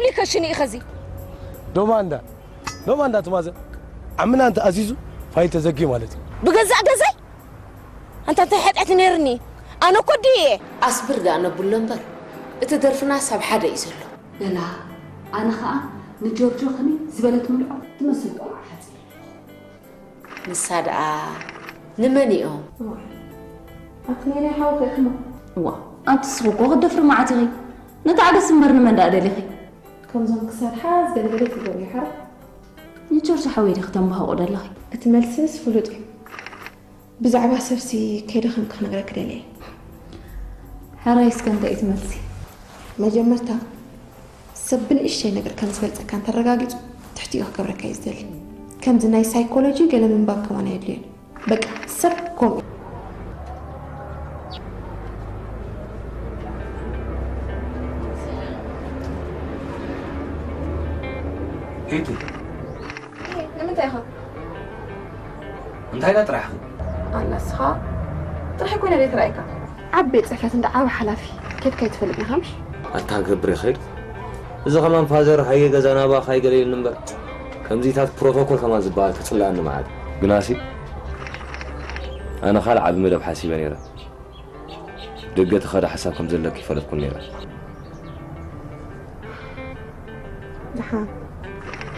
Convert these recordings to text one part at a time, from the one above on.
ሊከሽኒ ኢኸዚ ዶማንዳ ዶማንዳ ትማዘ ዓምና እንተ ኣዚዙ ፋይል ተዘጊ ማለት እዩ። ብገዛእ ገዛይ ኣንታ እንታይ ሓጢኣት ነይርኒ? ኣነ እኮ ድየ ኣስብር ደኣ ነብሎ እምበር እቲ ደርፍናስ ኣብ ሓደ እዩ ዘሎ። በላ ኣነ ኸኣ ንጆርጆ ከመይ ዝበለት ምልዖ ትመስል ቆልዓ ሓፂ ንሳ ደኣ ንመን እዮም? ኣቲ ነይናይ ሓወ ከ ኢኽማ? እዋ ኣንቲ ንስኺ እኮ ክትደፍሪ መዓት ኢኺ። ንታዕገስ እምበር ንመን ደኣ ደሊኺ? ከምዞም ክሳድ ሓዝ ገለገለ ትገብሪ ሓራ? ንጆርጆ ሓወይ ዲኺ ተንባህቑ ደለኺ? እቲ መልስስ ፍሉጥ እዩ። ብዛዕባ ሰብሲ ከይደኸምኪ ክነግረኪ ደልየ። ሕራይ እስከ እንታይ እዩ እቲ መልሲ? መጀመርታ ሰብ ብንእሽተይ ነገር ከም ዝገልጸካ እንተረጋጊጹ ትሕቲኡ ክገብረካ እዩ ዝደሊ። ከምዚ ናይ ሳይኮሎጂ ገለ ምንባብ ከማን ኣየድልዮን። በቃ ሰብ ከምኡ እዩ። ፊቱ ንምንታይ ኢኻ? እንታይ ዳ ጥራሕ ኣላ እስኻ ጥራሕ ኮይነ ደይ ትራእይካ ዓቢ ቤት ጽሕፈት እንዳ ዓቢ ሓላፊ ኬድካ ይትፈልጥ ኢኻ ምሽ? ኣታ ገብረ ኸይድ እዚ ኸማን ፋዘር ሃየ ገዛ ናባኻ ይገለየኒ እምበር ከምዚታት ፕሮቶኮል ኸማን ዝበሃል ክጽልኣኒ መዓት ግናሲ ኣነ ኻልእ ዓቢ መደብ ሓሲበ ነይረ ደገ ተኸደ ሓሳብ ከም ዘለኪ ይፈለጥኩ ነይረ ደሓን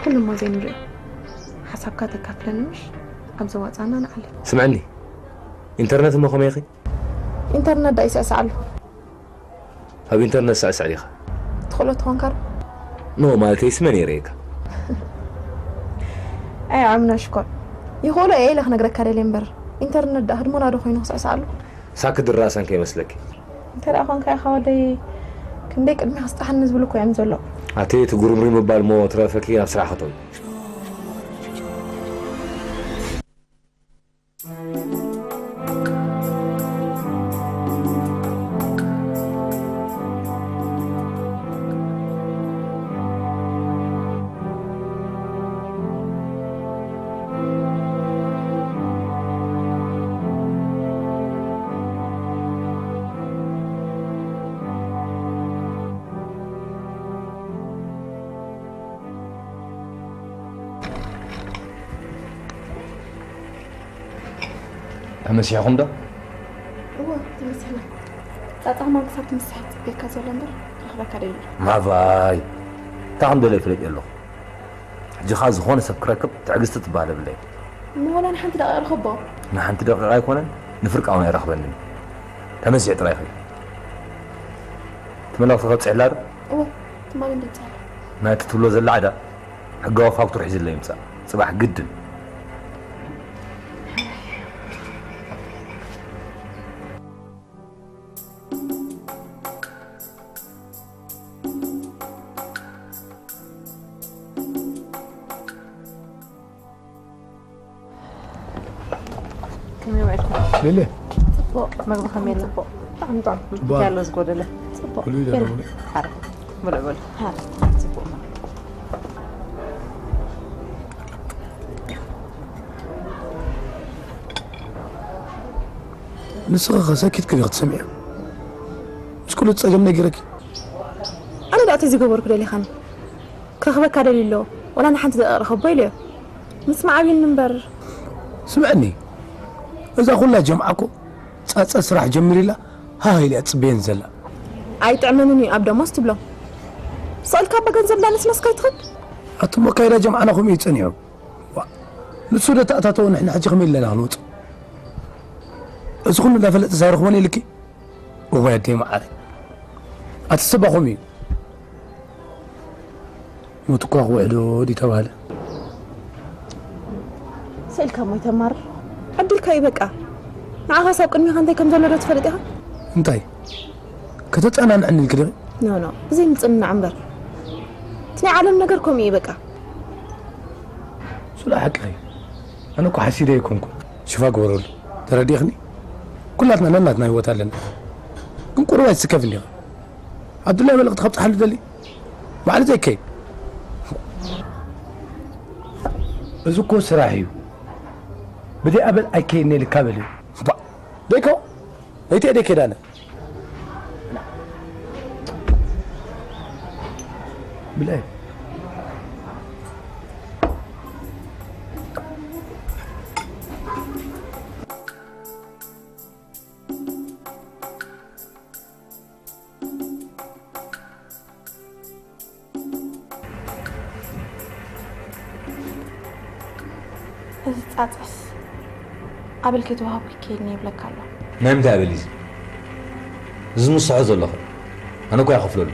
ኩሉ እሞ ዘይንሪኦ ሓሳብካ ተካፍለኒ ምሽ ኣብ ዘዋፃና ንዓለ ስምዕኒ ኢንተርነት እሞ ከመይ ኢኺ ኢንተርነት ዳኣ ይስዕስዕ ኣሎ ኣብ ኢንተርነት ስዕስዕ ዲኻ ትኽእሎ ትኾንካ ዶ ኖ ማለተይስ መን የርእየካ ኣይ ዓምና ሽኮር ይኽእሎ እየ ኢለ ክነግረካ ደልየ እምበር ኢንተርነት ዳኣ ህድሞና ዶ ኮይኑ ክስዕስዕ ኣሎ ሳክት ድራሰን ከይመስለኪ። እንተ ደኣ ኾንካ ኢኻ ወደይ ክንደይ ቅድሚ ክስጣሓኒ ዝብሉ እኮ እዮም ዘለዉ። ኣቲ እቲ ጉርምሪ ምባል እሞ ትረፈኪ ናብ ስራሕ ከተዊ። ተመሲሕኹም ዶ? እወ ተመሲሕና። ጻጻ ከማን ክሳብ ትምስሕ እዩ ጽበየካ ዘሎ እምበር ክረኽበካ ደልዩ። ማባይ እንታይ ከም ደለ ይፍለጥ የለኹ። ሕጂ ኸኣ ዝኾነ ሰብ ክረክብ ትዕግስቲ ትበሃል የብለይን። እሞ ወላ ንሓንቲ ደቂቕ ርኸቦ። ንሓንቲ ደቂቕ ኣይኮነን ንፍርቂ እውን ኣይረኽበንን እዩ። ተመሲሕ ጥራይ ኸይድ። እቲ መልእኽቲ ከብጽሐላ ዶ? እወ ትማሊ እንድምጻለ። ናይቲ ትብሎ ዘላ ዕዳ ሕጋዊ ፋክቱር ሒዝለይ ይምጻእ። ጽባሕ ግድን። ከመይ ውዒልኩም? ሌሌ፣ ጽቡቕ። መግቢ ከመይ ኣሎ? ጽቡቕ። ብጣዕሚ ጥዑም። ጽቡቕ። እንታይ ኣሎ ዝጎደለ? ጽቡቕ። ብሉ ይደሎ፣ ብሉ። ሓረ። ብሉ፣ ብሉ። ሓረ። ጽቡቕ። ንስኺ ኸ ሰኪትኪ ዲኺ ትሰምዕዮ? ምስ ኩሉ እቲ ጸገም ነጊረኪ። ኣነ ደኣ እንታይ ዝገበርኩ ደሊኻኒ? ክረኽበካ ደልዩ ኣሎ። ዋላ ንሓንቲ ደቂቕ ርኸቦ ኢለዮ። ምስማዕ ኣብዩኒ እምበር። ስምዕኒ፣ እዛ ኹላ ጀምዓ እኮ ጻጸ ስራሕ ጀሚርላ ሃህ ኢላ እያ ትጽበየኒ ዘላ። ኣይጥዕመንን እዩ ኣብ ደሞዝ ትብሎ። ስቕ ኢልካ እባ ገንዘብ ዳንስ መስካ ኣይትኸድ። ኣቱም ኣካይዳ ጀምዓና ከምኡ እዩ ጸኒሑ። ዋእ፣ ንሱ ዶ ተኣታተወ ንሕና ሕጂ ከመይ ኢልና ኢና ክንወጾ? እዚ ኩሉ እንዳፈለጠስ ኣይረኽቦን ኢልኪ? እዋይ ኣደይ መዓረይ ኣቲ ሰባኹም እዩ ሞት እኳ ክውሕዶ ድዩ ተባህለ። ስእልካ እሞ ይተማርር ዕድልካ እዩ በቃ። ንዓኻስ ኣብ ቅድሚኻ እንታይ ከም ዘሎ ዶ ትፈልጥ ኢኻ? እንታይ ከተጸናንዕኒ ኢልኪ ዲኺ? ኖ ኖ ብዘይ ምጽንናዕ እምበር እቲ ናይ ዓለም ነገር ከምኡ እዩ በቃ። ሱላ ሓቅኺ ኣነ እኮ ሓሲደ ኣይኮንኩን። ሽፋ ግበረሉ ተረዲእኽኒ ኩላትና ነናትና ህይወት ኣለና ግን ቁሩብ ኣይትስከፍ እንዲኻ ኣብዱላይ መልእኽቲ ከብፅሓሉ ደሊ ባዕሉ ዘይከይ እዚ እኮ ስራሕ እዩ ብደይ ኣበል ኣይከይድን ኢልካ በል እዩ ደይኮ ደይተ ደይ ከይዳነ ብላይ። እዚ ጻጸስ ኣበል ከይተዋሃብኩ ይከይድኒ ይብለካ ኣሎ። ናይ ምንታይ ኣበል እዩ እዚ? እዚ ዝምስሖ ዘለኹ ኣነ እኮ ይኸፍለሉ።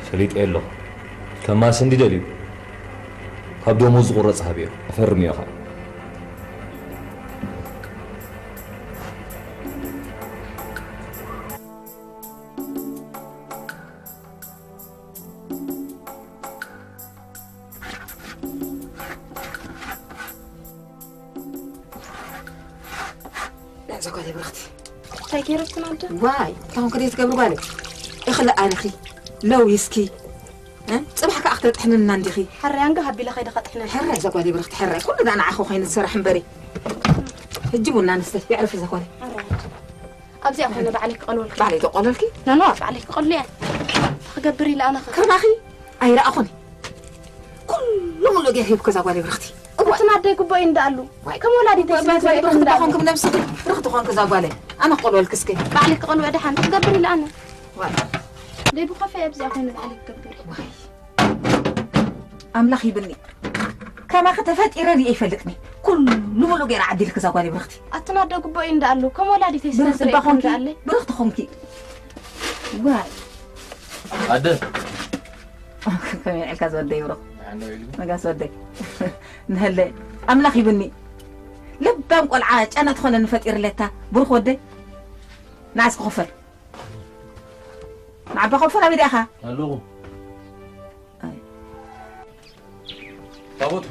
ፈሊጠ ኣለኹ። ከማስ እንዲ ደልዩ ካብ ደሞዝ ዝቑረጽ ሃብዮ። ኣፈርምዮ ኸኣ። እዛ ጓል ብርኽቲ። እንታይ ገይረትን ኣደ? ዋይ፣ እንታይ ኮንክ ደይ ትገብሪ ጓል? እኽሊ ኣነኺ፣ ለዊ እስኪ፣ እ? ጽባሕ ከኣ ክተጥሕንና እንዲኺ። ሕራይ ኣንጋ ሃቢለ ከይደ ከጥሕነን። ሕራይ እዛ ጓል ብርኽቲ፣ ሕራይ። ኩሉ ዳ ንዓኺ ኮይኑ ዝሰርሕ እምበሪ። ሕጂ ቡና ንስተ፣ የዕርፊ እዛ ጓል። ሕራይ። ኣብዚኣ ኮይነ ባዕለይ ክቐልወልኪ። ባዕለይ ተቆለልኪ? ኖ፣ ኖ፣ ባዕለይ ክቐሉ እየ። ክገብር ኢለ ኣነ ከ? ከማኺ ኣይረኣኹን። ኩሉ ሙሉእ ጌር ሂብኩ እዛ ጓል ብርኽቲ። እዋ። እቲ ናደይ ግቡእ እዩ እንዳኣሉ። ዋይ። ከም ወላዲተይ እዋ፣ ስለ ባይ ትፈልጥ ባይ እንዳ ብርኽቲ ኣሉ። ኮንክ ብነብስኺ፣ ብርኽቲ ኮንክ እዛ ጓለይ። ኣነ ክቆልወልኪ እስከ። ባዕሊ ክቆልወ ደሓን ክገብር ኢለ ኣነ። ዋይ። ደይ ብኸፈ ኣብዚ ኣኾይነ ባዕሊ ክገብር። ዋይ። ኣምላኽ ይብኒ። ከማኺ ተፈጢረ ርእየ ይፈልጥኒ። ኩሉ ሙሉእ ጌር ዓዲልክ እዛ ጓል ብርኽቲ። ኣቲ ናደ ግቡእ እዩ እንዳኣሉ። ከም ወላዲተይ ስለ ብርኽቲ ትርኢ እባ ኮንኪ፣ እንዳኣለ። ብርኽቲ ኮንኪ። ዋይ። ኣደ። ከመይ ውዒልካ ዝወደይ ብሩኽ? ደሓን ዶ ውዒልኩም? ነጋስ ወደይ። ንሀለ ኣምላኽ ይብኒ። ለባም ቆልዓ ጨና ትኾነኒ ፈጢርለታ። ብሩኽ ወደይ። ንዓስ ክኸፈል። ንዓባ ክኸፈል ኣበይ ዲኻ? ኣለኹ። ኣይ። ታቦት።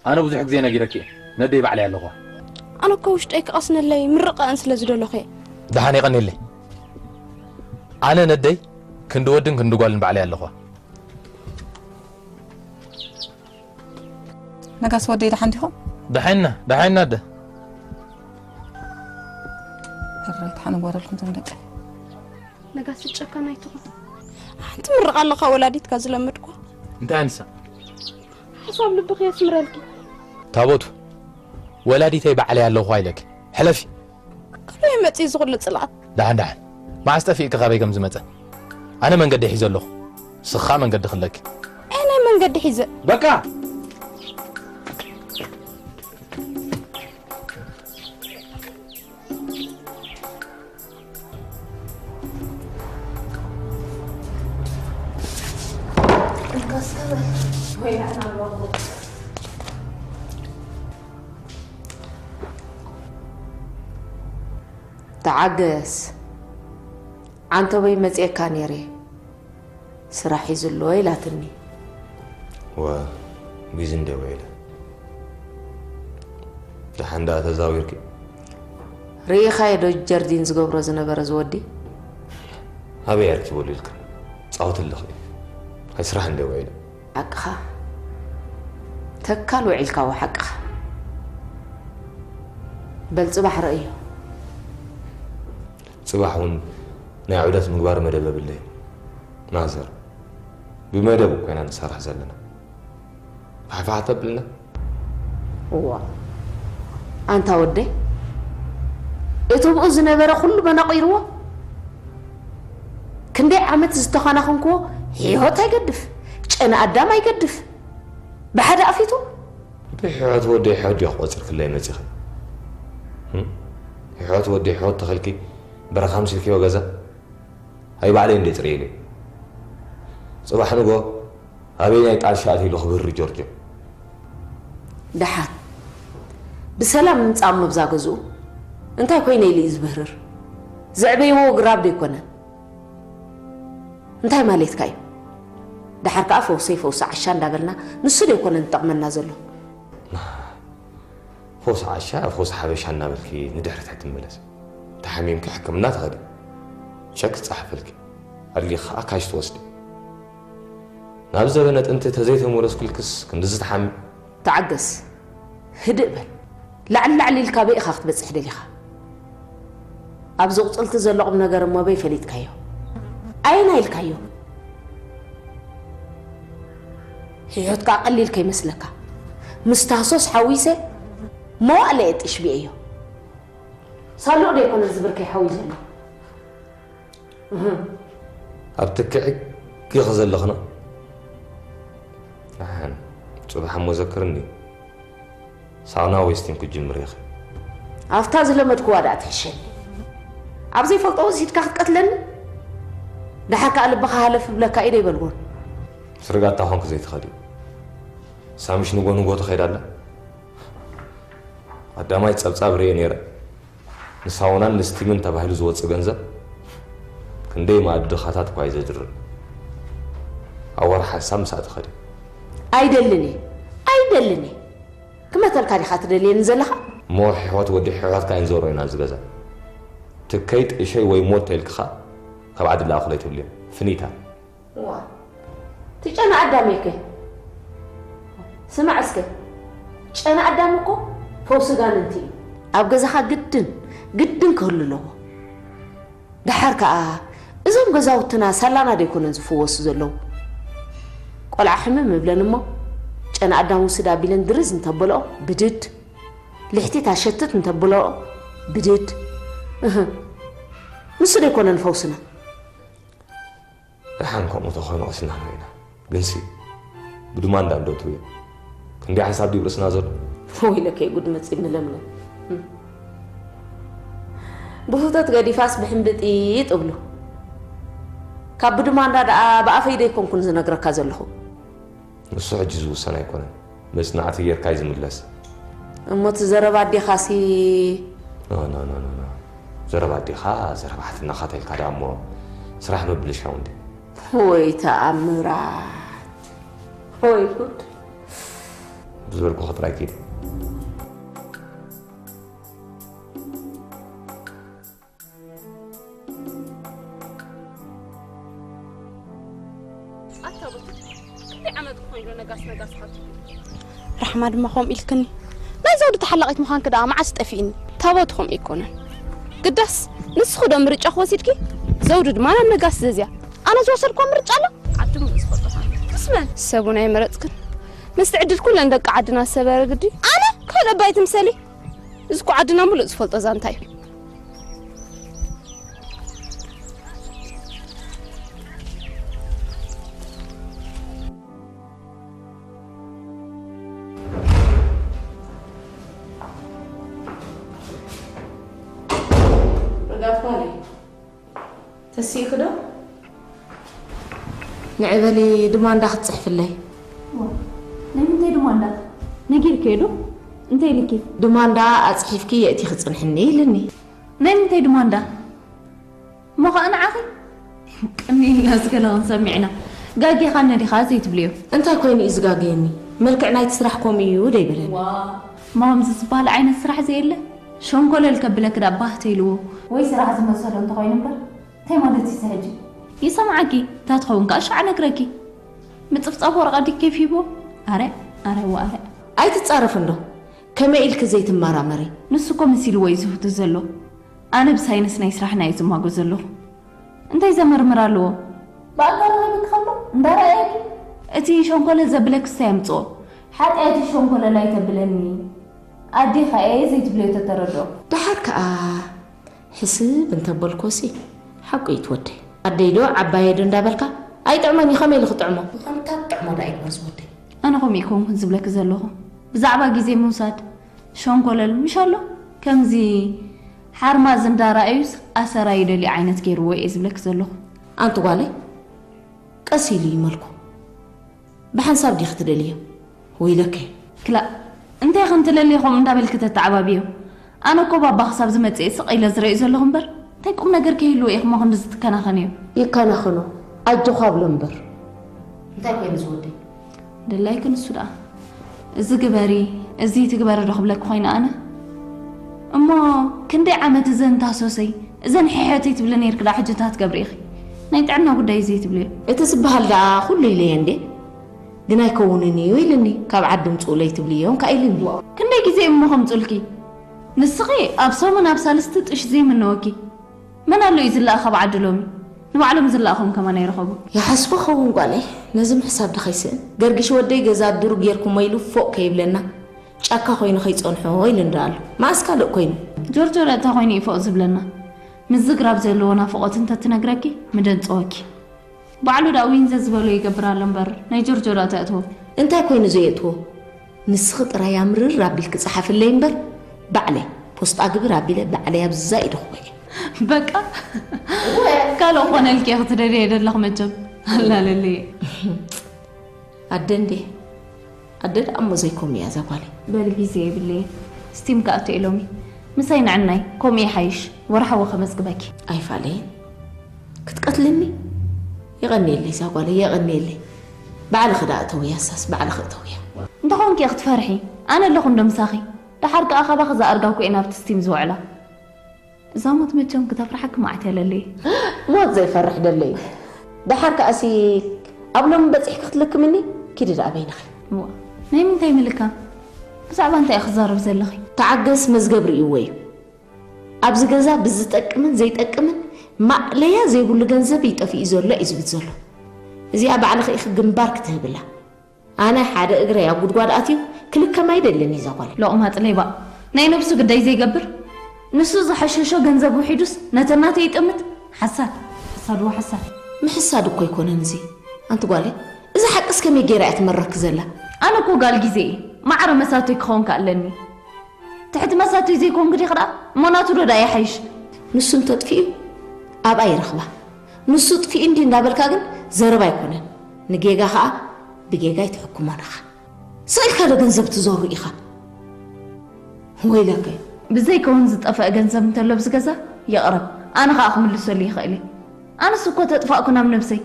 ኣነ ብዙሕ ግዜ ነጊረኪ እየ። ነደይ ባዕለይ ኣለኹዋ። ኣነ እኮ ውሽጠይ ክቐስነለይ ምርቐአን ስለ ዝደለኹ እየ። ደሓን የቐንየለይ። ኣነ ነደይ ክንዲ ወድን ክንዲ ጓልን ባዕለይ ኣለኹዋ። ነጋስ ወደይ ደሓን ዲኹም? ደሓንና፣ ደሓንና ኣደ። ሕራይ ደሓን እጓደልኩም ቶም ደቂ። ነጋሲ ጨካን ኣይትኹን። ሓንቲ ምርቓ ኣለኻ ወላዲትካ ዝለመድኳ። እንታይ ኣንሳ? ሓሳብ ልብኺ የስምረልኪ። ታቦቱ፣ ወላዲተይ ባዕለይ ኣለኹ ኣይለኪ። ሕለፊ። ካበይ መጺኡ ዝኹሉ ጽልኣት? ደሓን ደሓን። መዓስ ጠፊእኪ ካበይ ከም ዝመጸ? ኣነ መንገዲ ሒዘ ኣለኹ። ስኻ መንገዲ ክለኪ። ኣየናይ መንገዲ ሒዘ? በቃ! ተዓገስ። ዓንተቦይ መጺኤካ ነይረ። ስራሕ ሒዙ ኣሎ ኢላትኒ። ወ፣ ቢዚ እንደ ውዒለ። ደሓን ደኣ ተዛዊርኪ? ርኢኻዮ ዶ ጀርዲን ዝገብሮ ዝነበረ ዝወዲ? ኣበይ ኣርኪበሉ ኢልካ? ጻወት ኣለኺ። ኣይ ስራሕ እንደ ውዒለ። ሓቅኻ። ተካል ውዒልካዎ ሓቅኻ። በል ጽባሕ ረእዮ። ጽባሕ እውን ናይ ዑደት ምግባር መደብ የብለይን። ማዘር፣ ብመደብ እኮ ኢና ንሰርሕ ዘለና። ፋሕፋሕ ተብልና? እዋ፣ ኣንታ ወደይ፣ እቲ ብኡ ዝነበረ ኩሉ መናቑርዎ። ክንደይ ዓመት ዝተኸናኸንክዎ ህይወት ኣይገድፍ፣ ጨና ኣዳም ኣይገድፍ። ብሓደ ኣፊቱ? ብሕሖት ወደይ ሕሖት ዲዮ ክቆጽርክለይ መጺኺ? ህም? ሕሖት ወደይ ሕሖት ተኸልኪ በረኻ ምሲልክዮ ገዛ? ኣይ ባዕለይ እንደ ጽርየለይ። ጽባሕ ንጎ ኣበይ ናይ ጣልሻ ኣትይሉ ክብህር ጆርጆ? ደሓን ብሰላም ምጻእ እሞ ብዛ ገዝኡ እንታይ ኮይነ ኢሉ እዩ ዝብህርር? ዘዕበይዎ ግራብ ዶ ኣይኮነን? እንታይ ማለትካ እዩ? ደሓር ከኣ ፈውሰይ ፈውሲ ዓሻ እንዳበልና ንሱ ዶ ኣይኮነን ዝጠቕመና ዘሎ? ፈውሲ ዓሻ፣ ፈውሲ ሓበሻ እናበልኪ ንድሕሪት ኣይትመለሲ። ተሓሚምኪ ሕክምና ትኸዲ። ቸክ ትጻሓፈልኪ። ኣድሊኺ ከኣ ካሽ ትወስዲ። ናብ ዘበነ ጥንቲ ተዘይተመለስኩልክስ ክንድዚ ትሓሚ። ተዓገስ። ህድእ በል። ላዕሊ ላዕሊ ኢልካ ኣበይ ኢኻ ክትበጽሕ ደሊኻ? ኣብዚ ቁጽልቲ ዘሎ ቁም ነገር እሞ በይ ፈሊጥካዮ? ኣየናይ ኢልካዮ? ሕይወትካ ቀሊል ከይመስለካ። ምስ ታህሶስ ሓዊሰ መዋእለ እየ ጥሽቢኤዮ። ሳሉዕ ዶ ይኮነ እዚ ብርከይ ሓዊ ዘሎ? እህ። ኣብ ትክዒ ግኽ ዘለኽና። ደሓን፣ ጽባሕ እሞ ዘክርኒ። ሳውና ዌስቲን ክጅምር ኢኺ። ኣብታ ዝለመድክዋ ደኣ ትሕሸኒ። ኣብ ዘይፈልጦ ወሲድካ ክትቀትለኒ? ደሓር ከኣ ልብኻ ሃለፍ ብለካ ኢደ ይበልዎን። ስርጋታ ኾንክ ዘይትኸዲ። ሳምሽ ንጎ ንጎ ትኸይድ ኣላ። ቀዳማይ ጸብጻብ ርእየ ነይረ። ንሳውናን ንስቲምን ተባሂሉ ዝወጽእ ገንዘብ ክንደይ መኣዲ ድኻታት እኳ እዩ ዘድርብ። ኣብ ወርሒ ሓንሳብ ምሳእ ትኸዲ። ኣይደልን እየ። ኣይደልን እየ። ክመተልካ ዲኻ ትደልየኒ ዘለኻ? እሞ ሕሕወት ወዲ ሕሕወትካ ኣይንዘሮ ኢና ኣብዚ ገዛ። ትከይ ጥሸይ ወይ ሞት ተይልክኻ ካብ ዓዲ ለኣኹለይ ትብልዮ። ፍኒታ። ዋ፣ እቲ ጨና ኣዳም እየ ከ? ስማዕ እስከ፣ ጨና ኣዳም እኮ ፈውሲ ጋንንቲ እዩ። ኣብ ገዛኻ ግድን፣ ግድን ክህሉ ኣለዎ። ደሓር ከኣ እዞም ገዛውትና ሳላና ዶ ኣይኮነን ዝፍወሱ ዘለዉ? ቆልዓ ሕምም እብለን እሞ ጨና ኣዳም ውስድ ኣቢለን ድርዝ እንተበልኦ ብድድ፣ ልሕቲት ኣሸትት እንተበልኦ ብድድ። እህ፣ ንሱ ዶ ኣይኮነን ፈውስና? ደሓን ከምኡ ተኾይኑ ቀሲናና ኢና። ግንሲ ብድማንዳ እንዶ ትብዮ። ክንደይ ሓንሳብ ድዩ ርእስና ዘሎ? ወይለከይ ጉድ መጺእኒ ለምለም። ብህውተት ገዲፋስ ብሕምብጢጥ እብሉ። ካብ ብድማንዳ ደኣ ብኣፈይ ዶ ኣይኮንኩን ዝነግረካ ዘለኹ? ንሱ ሕጂ ዝውሰን ኣይኮነን። መጽናዕቲ ጌርካ እዩ ዝምለስ። እሞ እቲ ዘረባ ኣዴኻሲ? ኖ፣ ኖ፣ ኖ፣ ኖ፣ ኖ። ዘረባ ኣዴኻ፣ ዘረባ ሓትናኻ ተልካ ደኣ እሞ ስራሕ ምብልሻው እንዴ? ወይ ተኣምራት! ወይ ጉድ! ብዝበልኩ ጥራይ ኪድ። ኣታ በቱ፣ ክንደይ ዓመት ኮይኑ ነጋስ ነጋስ ኻትሉ? ራሕማ ድማ ከምኡ ኢልክኒ። ናይ ዘውዲ ተሓላቒት ምዃንኪ ደኣ መዓስ ጠፊእኒ? ታቦት ከምኡ ኣይኮነን። ግዳስ ንስኺ ዶ ምርጫ ክወሲድኪ? ዘውዲ ድማ ናብ ነጋስ ዘዝያ። ኣነ ዝወሰድክዎ ምርጫ ኣሎ? ዓዲ ሙሉእ ዝፈልጦ ኻን። ምስ መን? ሰቡን ኣይመረጽክን። ምስቲ ዕድል ኩለን ደቂ ዓድና ሰበረ ግዲ። ኣነ? ካልእ እባ ኣይትምሰሊ። እዚ እኮ ዓድና ሙሉእ ዝፈልጦ ዛንታ እዩ። ርጋፍ ጓለይ፣ ተሲእኺ ዶ? ንዒ በሊ፣ ድማንዳ ክትጽሕፍለይ። ዋ፣ ናይ ምንታይ ድማንዳ? ነጊርክዮ ዶ? እንታይ ኢልኪ? ድማንዳ ኣጽሒፍኪ የእቲኺ ጽንሕኒ ኢልኒ። ናይ ምንታይ ድማንዳ? እሞ ኸኣ ንዓኺ? ቅኒ ኢልና ዝገለ ክንሰምዕ ኢና። ጋጌኻኒ ዲኻ ዘይትብልዮ? እንታይ ኮይኑ እዩ ዝጋገየኒ? መልክዕ ናይቲ ስራሕ ከምኡ እዩ ዶ ኣይበለኒ? ዋ፣ እሞ ከምዚ ዝበሃል ዓይነት ስራሕ ዘየለ? ሸንኮለል ከብለኪ ደኣ ባህ ተይልዎ። ወይ ስራሕ ዝመሰሎ እንተኾይኑ እምበር፣ እንታይ ማለት እዩ እዚ ሕጂ? ይሰምዓኪ፣ እታ ትኸውን ከኣ ሽዓ ነግረኪ። ምጽፍጻፍ ወረቐት ድዩ ኬፍ ሂብዎ? ኣረ፣ ኣረ፣ ወኣረ። ኣይትጻረፊ እንዶ፣ ከመይ ኢልኪ ዘይትመራመሪ? ንሱ እኮ መሲልዎ እዩ ዝህቱ ዘሎ። ኣነ ብሳይንስ ናይ ስራሕና እየ ዝማጎ ዘለኹ። እንታይ ዘመርምር ኣለዎ? ብኣካል ረኺብኪ ከሎ እንዳረኣየኪ? እቲ ሸንኮለል ዘብለኪስ እንታይ ኣምጽኦ? ሓጢኣት እዩ ሸንኮለል ኣይተብለኒ። ኣዴኻ እየ ዘይትብልዮ ተተረድኦ። ደሓር ከኣ ሕስብ እንተበልኮሲ ሓቁ እዩ ትወደይ። ኣደይ ዶ ዓባየ ዶ እንዳበልካ ኣይጥዕሞን እዩ፣ ከመይ ኢሉ ክጥዕሞ? ምዃኑ ካብ ጥዕሞ ደኣ ይግበር ዝወደይ። ኣነ ከምኡ ኣይኮንኩን ዝብለኪ ዘለኹ። ብዛዕባ ግዜ ምውሳድ ሸንኮለል ምሽ ኣሎ? ከምዚ ሓርማዝ እንዳረኣዩስ ኣሰራ ይደልዩ ዓይነት ገይርዎ እየ ዝብለኪ ዘለኹ። ኣንቲ ጓለይ፣ ቀስ ኢሉ ይመልኮ። ብሓንሳብ ዲኺ ትደልዮ? ወይለከ። ክላእ፣ እንታይ ኽንትለሊ ኸም እንዳበልኪ ተተዓባብዮ? ኣነ እኮ ባባ ክሳብ ዝመጽእ ስቕ ኢለ ዝርእዮ ዘለኹ እምበር፣ እንታይ ቁም ነገር ከይህልዎ ኢኺ እሞ ክንድዚ ትከናኸንዮ? ይከናኸኖ፣ ኣጆኻ ብሎ እምበር። እንታይ ኮይኑ ዝወደይ? ድላይኪ ንሱ ደኣ። እዚ ግበሪ፣ እዚ ትግበሪ ዶ ክብለኪ ኮይነ ኣነ? እሞ ክንደይ ዓመት እዘን ታሶሰይ፣ እዘን ሕሕተይ ትብሊ ነይርኪ ደኣ ሕጂ እንታይ ትገብሪ ኢኺ? ናይ ጥዕና ጉዳይ እዩ ዘይትብልዮ? እቲ ዝበሃል ደኣ ኩሉ ኢለዮ እንዴ? ግን ኣይከውንን እዩ ኢልኒ። ካብ ዓዲ ምጽኡለይ ትብልዮም ከኣ ኢልኒ። ክንደይ ግዜ እሞ ከምጽኡልኪ? ንስኺ ኣብ ሰሙን ኣብ ሳልስቲ ጥሽ ዘይምነወኪ። መን ኣሎ እዩ ዝለኣኽ ካብ ዓዲ ሎሚ? ንባዕሎም ዝለኣኾም ከማን ኣይረኸቡ። ይሓስቦ ኸውን ጓለይ፣ ነዚ ምሕሳብ ዶ ከይስእን? ገርግሽ ወደይ ገዛ ዱር ጌርኩሞ ኢሉ ፎቕ ከይብለና፣ ጫካ ኮይኑ ከይጸንሖ ኢሉ እንዳ ኣሎ። መኣስ ካልእ ኮይኑ? ጆርጆ እንታይ ኮይኑ እዩ ፎቕ ዝብለና? ምዝግራብ ዘለዎ ናፍቖት እንተትነግረኪ ምደንጸወኪ። ባዕሉ ደኣ ዊን ዘዝበሎ ይገብር ኣሎ እምበር ናይ ጆርጆ ደኣ ተእትዎ። እንታይ ኮይኑ ዘየእትዎ? ንስኺ ጥራይ ኣምርር ኣቢልኪ ጸሓፍለይ እምበር፣ ባዕለይ ፖስጣ ግብር ኣቢለ ባዕለይ ኣብዛ ኢደኽቦ እየ። በቃ ካልእ ኮነልኪ ክትደልየ ደለኽ መቸም። ኣላለለየ። ኣደ እንዴ? ኣደ ደኣ እሞ ዘይኮም እያ እዛ ጓለይ። በል ግዜ የብለየ። ስቲም ከኣቶ ኢሎሚ ምሳይ ንዕናይ ኮም ይሓይሽ። ወርሓዊ ከመዝግበኪ። ኣይፋለየን ክትቀትልኒ። የቐንየለይ እዛ ጓለይ፣ የቐንየለይ። ባዕልኺ ደኣ እተውያ፣ እሳስ ባዕልኺ እተውያ። እንተኾንኪ ክትፈርሒ፣ ኣነ ኣለኹ እንዶ ምሳኺ። ደሓር ከኣ ካባኺ ዝኣርጋኩ እየ ናብቲ ስቲም ዝውዕላ። እዛ ሞት መቸም ክተፍርሓኪ መዓት እያ ለለይ። ሞት ዘይፈርሕ ደለይ። ደሓር ከኣሲ ኣብ ሎሚ በጺሕኪ ክትልክምኒ? ኪዲ ደኣ በይንኺ። እዋ፣ ናይ ምንታይ ምልካም? ብዛዕባ እንታይ ኢኺ ክዛረብ ዘለኺ? ተዓገስ፣ መዝገብ ርእይዎ እዩ። ኣብዚ ገዛ ብዝጠቅምን ዘይጠቅምን ማእለያ ዘይብሉ ገንዘብ እዩ ጠፊኡ ዘሎ እዩ ዝብል ዘሎ። እዚኣ ባዕልኺ ኢኺ ግንባር ክትህብላ። ኣነ ሓደ እግረይ ኣብ ጉድጓድ ኣትዩ ክልከም ኣይደልን እዩ እዛ ጓል። ሎቕማጽ ሌባ፣ ናይ ነብሱ ግዳይ ዘይገብር፣ ንሱ ዝሓሸሾ ገንዘብ ውሒዱስ ነተን ናተይ ይጥምት። ሓሳድ፣ ሓሳድ ወሓሳድ። ምሕሳድ እኮ ኣይኮነን እዚ። ኣንቲ ጓለይ፣ እዚ ሓቅስ ከመይ ገይራ እያ ትመረኪ ዘላ? ኣነ እኮ ጋል ግዜ እየ፣ ማዕረ መሳቶይ ክኸውን ከኣለኒ። ትሕቲ መሳቶይ ዘይኮንኩ ዲኺ ደኣ? እሞ ናቱ ዶ ደኣ ይሓይሽ? ንሱ እንተጥፊኡ ኣብኣ ይረኽባ። ንሱ ጥፊኡ እንዲ እንዳበልካ ግን ዘረባ ኣይኮነን። ንጌጋ ኸኣ ብጌጋ ኣይትሕክሞን ኢኻ። ስቕ ኢልካ ዶ ገንዘብ ትዘሩ ኢኻ? ወይለከ። ብዘይከውን ዝጠፍአ ገንዘብ እንተሎ ኣብዚ ገዛ ይቕረብ። ኣነ ኸኣ ክምልሰሉ ይኽእል እየ። ኣነስ እኮ ተጥፋእኩ ናብ ነብሰይ።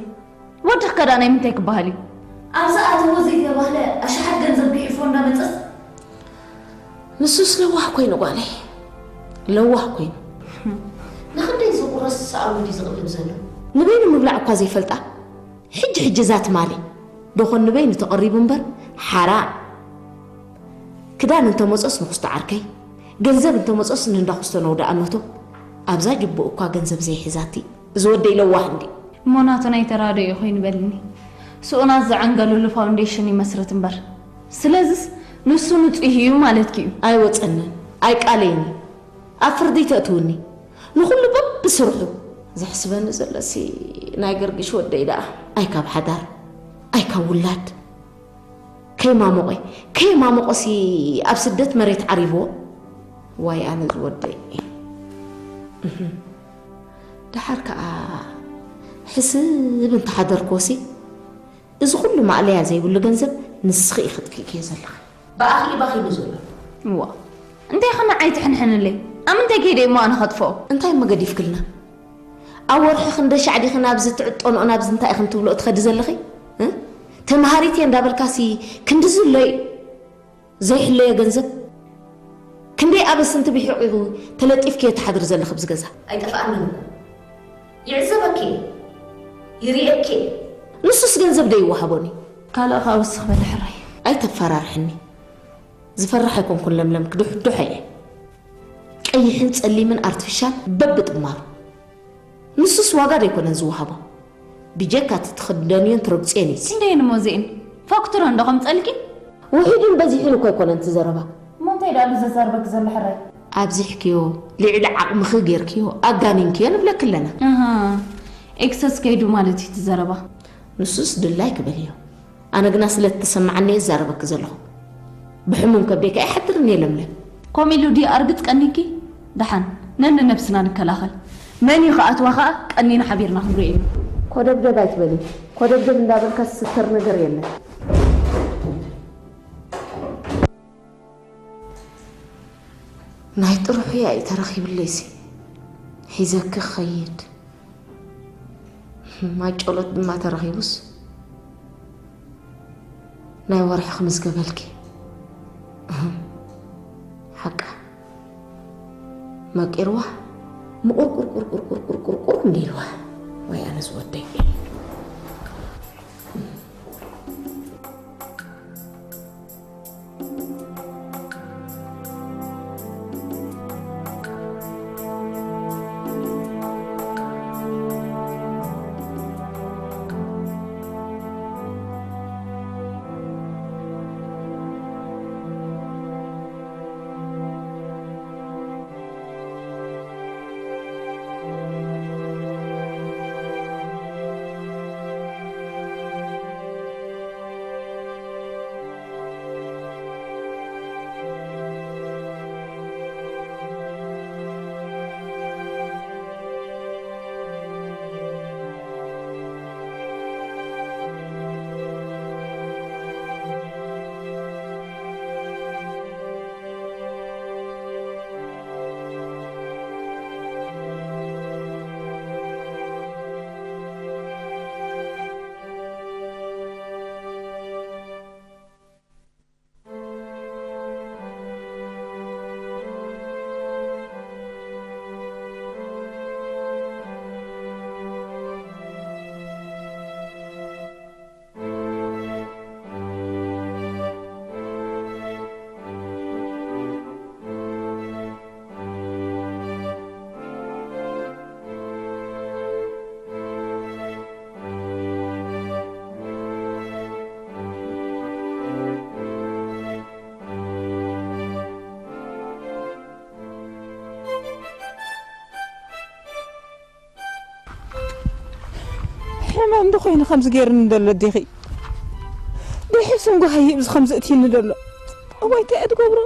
ወድኽ ከዳ ናይ ምንታይ ክበሃል እዩ? ኣብዚ ኣተዎ ዘይተባህለ ኣሽሓት ገንዘብ ግሒፎ እንዳመጸስ። ንሱስ ለዋህ ኮይኑ ጓለይ። ለዋህ ኮይኑ። ንኽንደይ ዝቑረስ ሰኣሉ ድዩ ዝቕልብ ዘሎ? ንበይኑ ምብላዕ እኳ ዘይፈልጣ። ሕጂ ሕጂ እዛ ትማሊ። ዶኾን ንበይኑ ተቐሪቡ እምበር ሓራ። ክዳን እንተመጾስ ንኹስቶ ዓርከይ፣ ገንዘብ እንተመጾስ ንእንዳ ኩስቶ ነውዳ ኣመቶ። ኣብዛ ጅቡእ እኳ ገንዘብ ዘይሒዛቲ። እዚ ወደይ ለዋህ እንዲ። እሞ ናቱ ናይ ተራድኦ ኮይኑ በልኒ። ስኡናት ዘዐንገልሉ ፋውንዴሽን ይመስርት እምበር። ስለዝስ ንሱ ንጹህ እዩ ማለትኪ እዩ? ኣይወጸንን፣ ኣይቃለይን እዩ። ኣብ ፍርዲ ተእትውኒ። ንኹሉ በብስርሑ። ዘሕስበኒ ዘለሲ ናይ ገርግሽ ወደይ ደኣ። ኣይ ካብ ሓዳር፣ ኣይ ካብ ውላድ። ከይማሞቐ፣ ከይማሞቐሲ ኣብ ስደት መሬት ዓሪብዎ። ዋይ ኣነ ዝወደይ። እህ። ደሓር ከኣ ሕስብ እንተሓደርክዎሲ፣ እዚ ኩሉ ማእለያ ዘይብሉ ገንዘብ ንስኺ ኢኺ ትክእክዮ ዘለኺ። ብኣኺ እዩ ባኺኑ ዘሎ። እዋ፣ እንታይ ኸ ንዓይ ትሕንሕንለይ? ኣብ ምንታይ ከይደ እሞ ኣነ ኸጥፍኦ? እንታይ እሞ ገዲፍክልና? ኣብ ወርሒ ክንደ ሻዕ ዲኺ ናብዚ ትዕጠንኦ፣ ናብዚ እንታይ ኢኽን ትብልኦ ትኸዲ ዘለኺ? እ? ተምሃሪት እየ እንዳበልካሲ ክንድዚ ኣሎ እዩ ዘይሕለዮ ገንዘብ? ክንደይ ኣበስንቲ ብሒቑ ተለጢፍክዮ ትሓድሪ ዘለኺ ኣብዚ ገዛ? ኣይጠፍኣንን እኮ። ይዕዘበኪ እየ። ይርእየኪ እየ። ንሱስ ገንዘብ ዶ ይወሃቦን እዩ? ካልእ ኸኣ ወስኽ በሊ ሕራይ። ኣይተፈራርሕኒ። ዝፈርሕ ኣይኮንኩን ለምለም፣ ክድሕድሖ እየ። ቀይሕን ጸሊምን ኣርቲፊሻል በብጥማሩ። ንሱስ ዋጋ ዶ ኣይኮነን ዝወሃቦ? ብጀካ እቲ ትኽደንዮን ትረግጽዮን እዩ። ክንደየን እሞ እዚኤን? ፋክቱራ እንዶ ከምጸልኪ? ውሒድን በዚሕን እኮ ኣይኮነን እቲ ዘረባ። እሞ እንታይ ደኣ ኣሎ ዘዛርበኪ ዘሎ ሕራይ? ኣብዚሕክዮ፣ ልዕሊ ዓቕምኺ ጌርክዮ፣ ኣጋኒንክዮ ንብለኪ ኣለና። ኣሃ፣ ኤክሰስ ከይዱ ማለት እዩ እቲ ዘረባ። ንሱስ ድላይ ክበልዮ። ኣነ ግና ስለ እተሰማዓኒ እየ ዝዛረበኪ ዘለኹ። ብሕሙም ከብደይ ከኣ ይሓድርን እየ ለምለም። ከምኡ ኢሉ ድዩ ኣርግጽ ቀኒኪ? ደሓን ነንነብስና ንከላኸል። መን እዩ ክኣትዋ ከኣ ቀኒና ሓቢርና ክንሪኦ ኢና። ኮደብደብ ኣይትበሊ። ኮደብደብ እንዳበልካ ዝስተር ነገር የለን። ናይ ጥርሑ እያ እዩ ተረኺብለይሲ። ሒዘኪ ክኸይድ። ማይ ጨሎት ድማ ተረኺቡስ ናይ ወርሒ ክምዝገበልኪ። ሓቃ መቂርዋ ምቁርቁርቁርቁርቁርቁርቁር እንዲልዋ። ወይ ኣነ ዝወደይ። ኮይኑ ከምዚ ገይርኒ ዘሎ ዲኺ? ደይ ሕሱን ጓሃይ እዩ እዚ ከምዚ እትይኒ ዘሎ። እዋይ፣ እንታይ እየ ትገብሮ?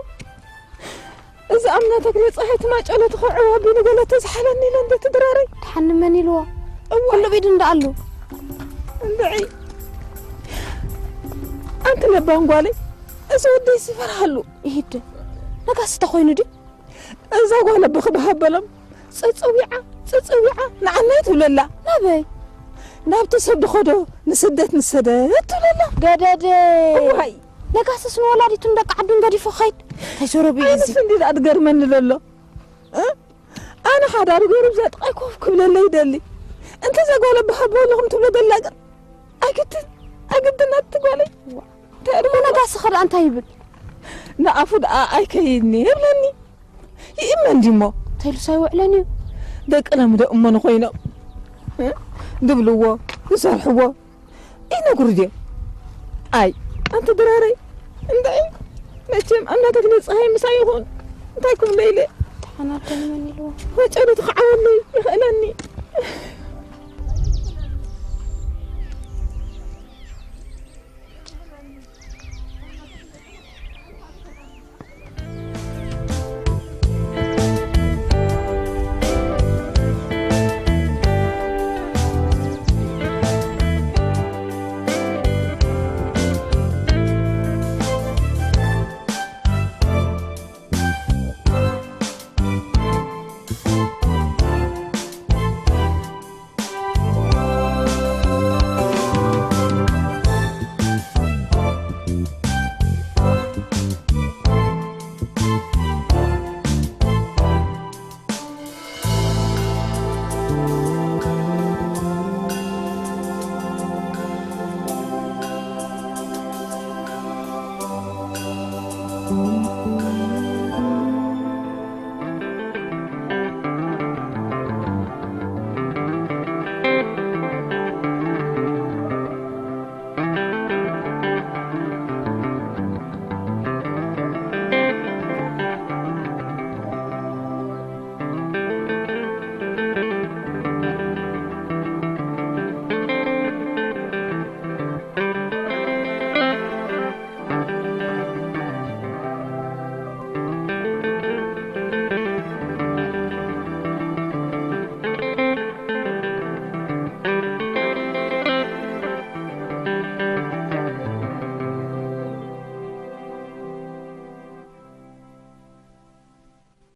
እዚ ኣምና ተክለ ፀሓይ ትማጨሎ ትኸዕዋ ቢኒ ገለ ተዝሓለኒ ኢለ እንደ ትድራረይ። ደሓን ንመን ኢልዎ? እዋ። ኩሉ ብኢዱ እንዳ ኣሉ። እንድዒ። ኣንቲ ለባም ጓለይ፣ እዚ ወደይ ዝፈርሃሉ። ይሂድ። ነጋሲ ተኾይኑ ድዩ? እዛ ጓል ኣቦኺ ብሃበሎም፣ ጽጽዊዓ፣ ጽጽዊዓ፣ ንዓናይ ትብለላ። ናበይ? ናብቲ ሰብ ድኸዶ ንስደት ንሰደት ትብለላ። ገደደ። እዋይ። ነጋስስ ንወላዲቱን ደቂ ዓዱን ገዲፉ ኸይድ። እንታይ ሰረቡ እዩ እዚ? ኣይንስ እንዲ ደኣ ትገርመኒ ዘሎ። እ? ኣነ ሓዳሩ ገይሩ ብዛ ጥቓይ ኮፍ ክብለለይ ይደሊ። እንተ እዛ ጓል ኣቦ ሃበሎም ትብሎ ዘላ ግን ኣይግድን፣ ኣይግድን ኣቲ ጓለይ። እንታይ እሞ ነጋሲ ኸ ደኣ እንታይ ይብል? ንኣፉ ደኣ ኣይከይድኒ ይብለኒ። ይእመን ድሞ? እንታይ ኢሉስ ኣይውዕለን እዩ? ደቂ ለምደ እመኑ ኮይኖም፣ እ? ድብልዎ፣ ዝሰርሕዎ፣ ይነግሩ ድዮም? ኣይ፣ ኣንቲ ድራረይ፣ እንታይ? መቸም ኣምላክ ነፀሃይ ምሳይ ይኹን። እንታይ ክብሎ ኢለ? ተሓናደኒ መን ኢልዎ? ወጨሉ ትኸዓወለይ ይኽእለኒ።